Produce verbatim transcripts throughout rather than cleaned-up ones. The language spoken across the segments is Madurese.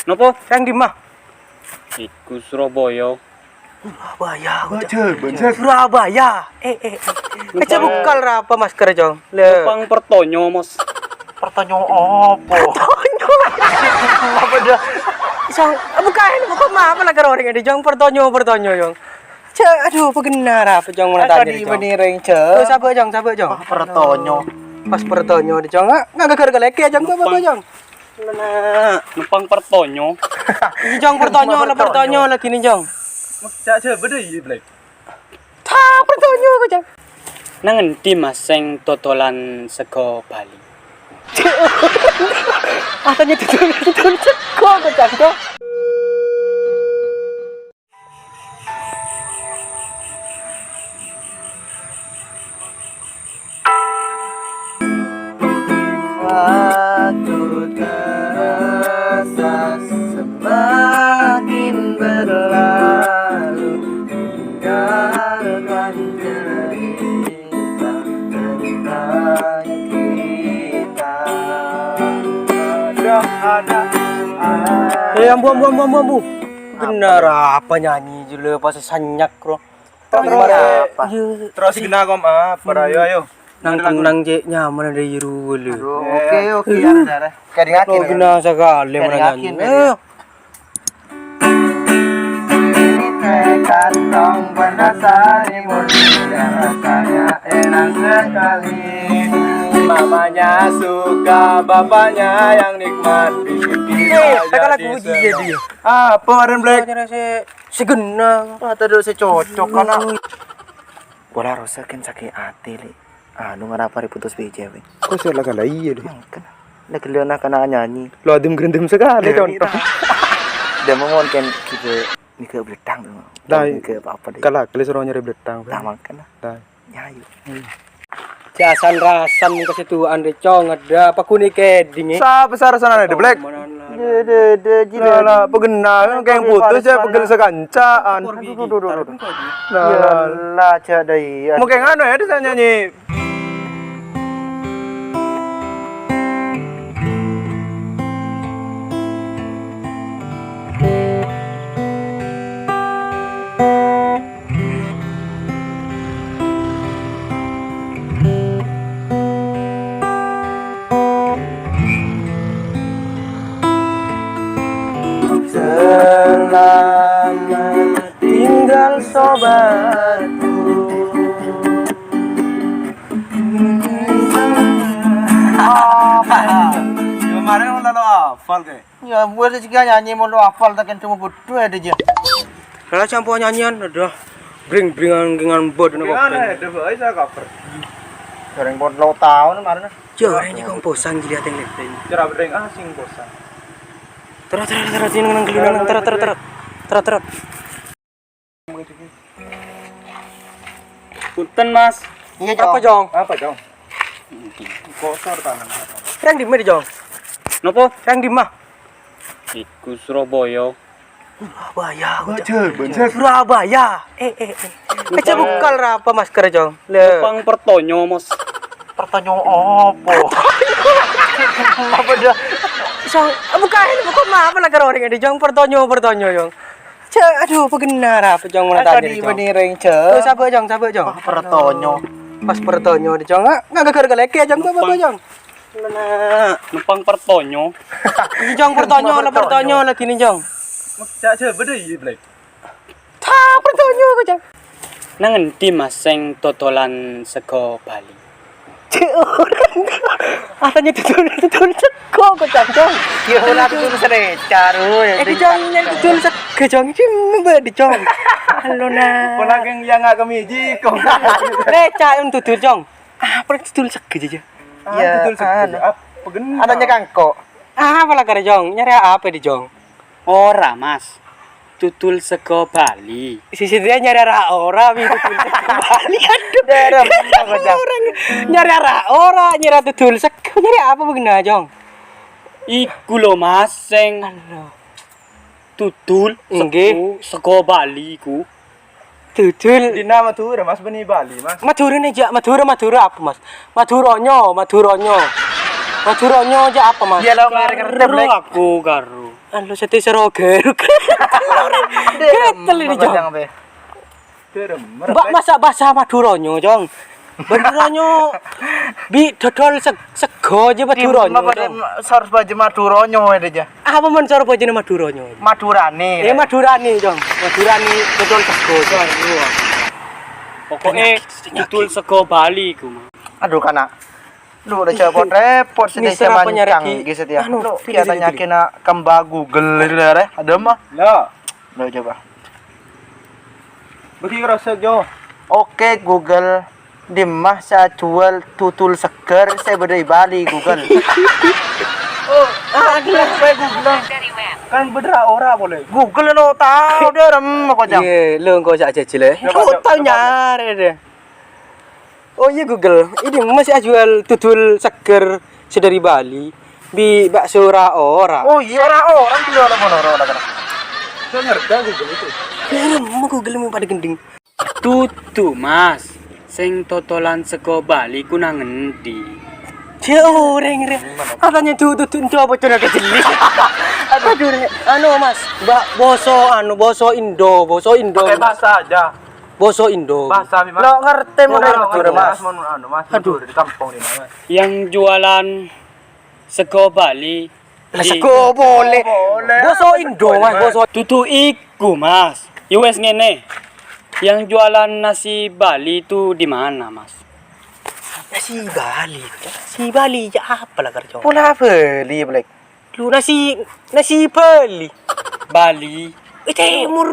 Napa? Yang di ma? Iku Surabaya. Surabaya, Bocah. Surabaya. Eh, eh, eh. Aja bukal ra apa masker, Jong? Lah. Pang pertonyo, Mas. Pertonyo apa? Pertonyo. Apa dah? Jong, bukain, buka ma-, apa lagi orang ini, Jong? Pertonyo, pertonyo, Jong. Cek, aduh, apa benar apa, Jong, mana tadi, Jong? Tuh, sabar, Jong, sabar, Jong. Pas pertonyo. Pas pertonyo, Jong. Nggak, nggak gara-gara leke, Jong, apa, apa, Jong? Numpang pertonyo. Jong, pertonyo, lah, pertonyo lagi nih, Jong. Cak, cak, beda iya, Black. Ta, pertonyo, Jong. Nang endi, Mas, sing dodolan sego Bali? Asanya dodol, dodol sego, Jong, Jong. Waktu terasa semakin berlalu, tinggalkan cerita tentang kita. Sudah ada. Eh, ambu, ambu, ambu, ambu, ambu. Bener apa nyanyi julu pas sanyak, Bro? Terus, terus, iya. Terus gina, Kom, apa, ayo, ayo. Nang tenang, cek nyaman ada iru lu. Aduh, oke, oke, ya, ya, ya. Kadingake, oh, gina sakali mana nyanyi. Ayo. Ini teh kantong pernah sari murni, rasanya enak sekali. Mamanya suka, bapaknya yang nikmat, bikin kita jadi senang. Eh, tak kalah puji ya dia. Apa, Ren Black? Segenna. Wah, tadi saya cocok, anak. Pola rosa kan sakit hati, Li. Anu, ngarapa diputus B J, weh. Kok saya lah kalah iya, Li? Mangkana. Lah, gelo anak-anak nyanyi. Lo adim gerendem sekali, contoh. Dia mau kan gitu, mikir beletang tuh. Dah, mikir apa-apa deh. Kalah, kalah suruh nyari beletang. Lah, mangkana. Dah. Nyanyi. Jasan-rasan kasiduwaan, Cong, ada apa kuni keding, eh? Sapa sarasanane, De Black? De, de, de, ji, de. Lah, lah, pagenna, kan kayak putus ya, pegel sekancaan. Aduh, aduh, aduh, aduh, aduh. Lah, lah. Yalah, cak dai. Mau kayak nganu ya, dia nyanyi. Selamat tinggal, sobatku. Kemarin lo hafal, kayak. Ya, gue sih juga nyanyi mau lo hafal, tak cuma butuh ya, dia. Salah campur nyanyian, aduh. Bring-bringan dengan bot ini. Gimana ya? Coba aja cover. Goreng pot lo tahu nih, mana? Joreng ini komposan jadi ateng lepeng. Cerah bring asing bosan. Terus, terus, terus, ini nang gelunan, terus, terus, terus. Terus, terus. Punten, Mas. Iya, Jong. Apa, Jong? Apa, Jong? Kotor tangan. Yang di mana, Jong? Nopo? Yang di mana? Iku Surabaya. Surabaya, Bocah. Surabaya. Eh, eh, eh. Aja bukal ra apa masker, Jong? Lah. Pang pertonyo, Mas. Pertonyo apa? Apa dah? Jong, bukain, buka ma-, apa lagi orang ini, Jong? Pertonyo, pertonyo, Jong. Cek, aduh, apa benar apa, Jong, mau tanya, Jong? Benereng, Jong. Oh, sabar, Jong, sabar, Jong. Pas pertonyo. Pas pertonyo, Jong. Nggak, nggak gara-gara leke, Jong, apa, apa, Jong? Numpang pertonyo. Iya, Jong, pertonyo, lah, pertonyo lagi nih, Jong. Cak, cak, beda iya, Black. Ta, pertonyo, Jong. Nang endi, Mas, sing dodolan sego Bali? Cek orang. Asanya dodol, dodol sego, Jong. Ya, ora dodol serecar, woi. Eh, Jong, nyari dodol sego, Jong. Ini mbak di, Jong. Halo, nah. Pola yang nggak kemiji, kok. Lecak yang dodol, Jong. Apa dodol sego, Jong? Ah, iya, dodol sego, anu. Apa gen-, adanya kangkok. Ah, apa lah kare, Jong? Nyari apa di, Jong? Ora, Mas. Dodol sego Bali. Sisi dia nyari arah ora, wi, dodol sego Bali. Aduh. Daerah mana, Bocah? Orang nyari arah ora, nyari dodol sego. Nyari apa begina, Jong? Iku lho, Mas, sing dodol sego, sego Bali iku. Dodol. Dina Madura, Mas, bani Bali, Mas. Madura nih, Jak. Madura, Madura apa, Mas? Maduronyo, Maduronyo. Maduronyo aja apa, Mas? Iya, lo ngerti-ngerti, Black. Karo aku, karo. Anu, sate sero garuk. Gatel ini, Cong. Mbak, masa bahasa Madhuranyo, Cong? Madhuranyo bi' dodol seg-, sego aja Madhuranyo, Cong. Sor baju Madhuranyo ada aja. Apa mon sor bajune Madhuranyo? Madurani. Eh, Madurani, Cong. Madurani dodol sego, Cong. Pokoknya dodol sego Bali ku, Mas. Aduh, kana. Lu udah repot-repot sih, Mister apa nyari canggih gitu ya. Anu, lu pilih, kita pilih, tanya pilih. Kena kemba Google itu, Re. Ada mah? Ya. Lu coba. Bagi rasa, Jo. Oke, Google. Dimma sè ajhuwâl dudul seggher sè bâdâ è Bali, Google? Oh, ah, aduh, apa Google? Kan bâdâ ora polè. Google no tao dârem kocak. Iyâ, lo engko' cak jhâjhâl, eh. Coba, coba, tao nyarè deh. Oh iyâ, Google, ini masih ajhuwâl dudul seggher sè dâri Bali, bi' bakso ra-ora. Oh iyâ, ra-ora, gila, ora, ora, ora, ora. Gak ngerti Google itu. Iyâ, emma Google mè' padâ ghendheng. Dudu, Mas. Sè totolan sego Bali ku nang endi? Cè' orèng, Rè. Katanya dudu, dudu, apa cona kejeli? Aduh, Rè. Anu, Mas, ba-, basa, anu, basa Indo, basa Indo. Pakai bahasa aja. Basa Indo. Bahasa, Mas. Lo ngerti, Mas. Lo ngerti, Mas. Mas, anu, Mas. Aduh. Di kampung ini, Mas. Yang jualan sego Bali. Lah, sego polè. Basa Indo, Mas, basa. Dudu iku, Mas. Ya wes ngene. Yang jualan nasi Bali itu di mana, Mas? Nasi Bali. Nasi Bali ya apa lah kerja? Pola Bali, Blek. Lu nasi, nasi Bali. Bali. Eh, timur.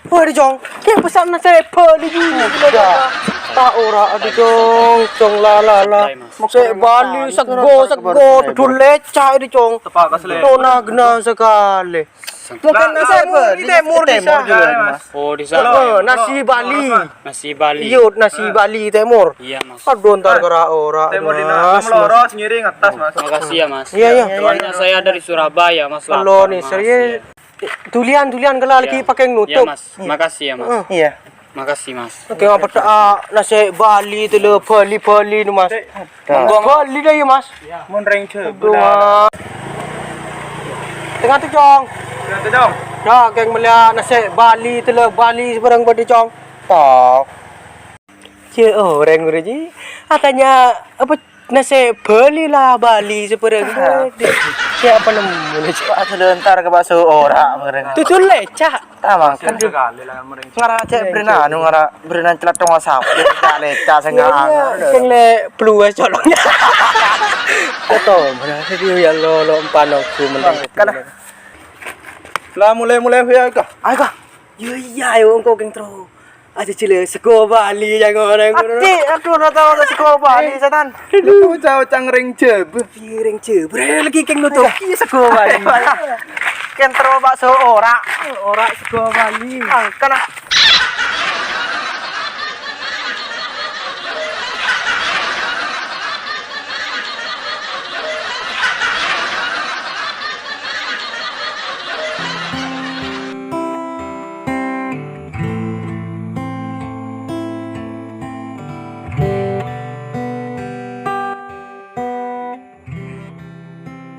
Wah, di Cong. Kayak pesan nasi Bali gini. Udah. Tak ora, aduh, Cong. Cong, la, la, la. Santai, Mas. Sè Bali, sego, sego, dudul leca, di Cong. Tepak, Mas, le. Tona gena sekali. Mungkin lah, nasi lah, Bali, timur, timur di sana. Juga, Mas. Oh, di sana. Eh, nasi Bali. Nasi Bali. Iya, nasi Bali timur. Iya, Mas. Aduh, ntar kera ora, timur di Mas. Lurus, ngiring atas, Mas. Makasih ya, Mas. Iya, iya. Soalnya saya dari Surabaya, Mas. Lo lapar, nih, Mas. Serius. Iya. Dulian, dulian, kalau lagi pakai nutup. Iya, Mas. Makasih ya, Mas. Iya. Makasih, Mas. Oke, apa ta-, ah, nasi Bali itu lo, Bali, Bali nih, Mas. Monggo, Mas. Bali dah ya, Mas. Mon rèng Jhâbâ. Aduh, Mas. Tengah tuh, Cong. Tengah tuh, Cong. Ya, kèng mellèya nasi Bali itu lo, Bali seberang bâdâ, Cong. Tao. Cè' orèng udah ji. Katanya apa? Nasi Bali lah, Bali seberang. Ah. Siapa nemu nih? Pak, sebentar ke bakso ora, mereng. Tutul leca. Ah, mangkèn. Sekali lah, mereng. Ngara cè' bèrèna, anu, ngara bèrèna celathong asap. Leca, leca, senggang. Iya, iya. Sing le bluwes colong. Keto, mana sih dia ya lo, lo empan aku menang. Mangkèn. Lah, mulai-mulai ya, Kak. Ayo, Kak. Yo iya, ayo engko' kèng tro. Aja cile sego Bali yang orang. Ati, aduh, ora tau ada sego Bali, setan. Lu cau cang rèng Jhâbâ. Piring Jhâbâ. Bre, lagi kèng nutup. Iya, sego Bali. Kèng tro bakso ora. Ora sego Bali. Ah, kena.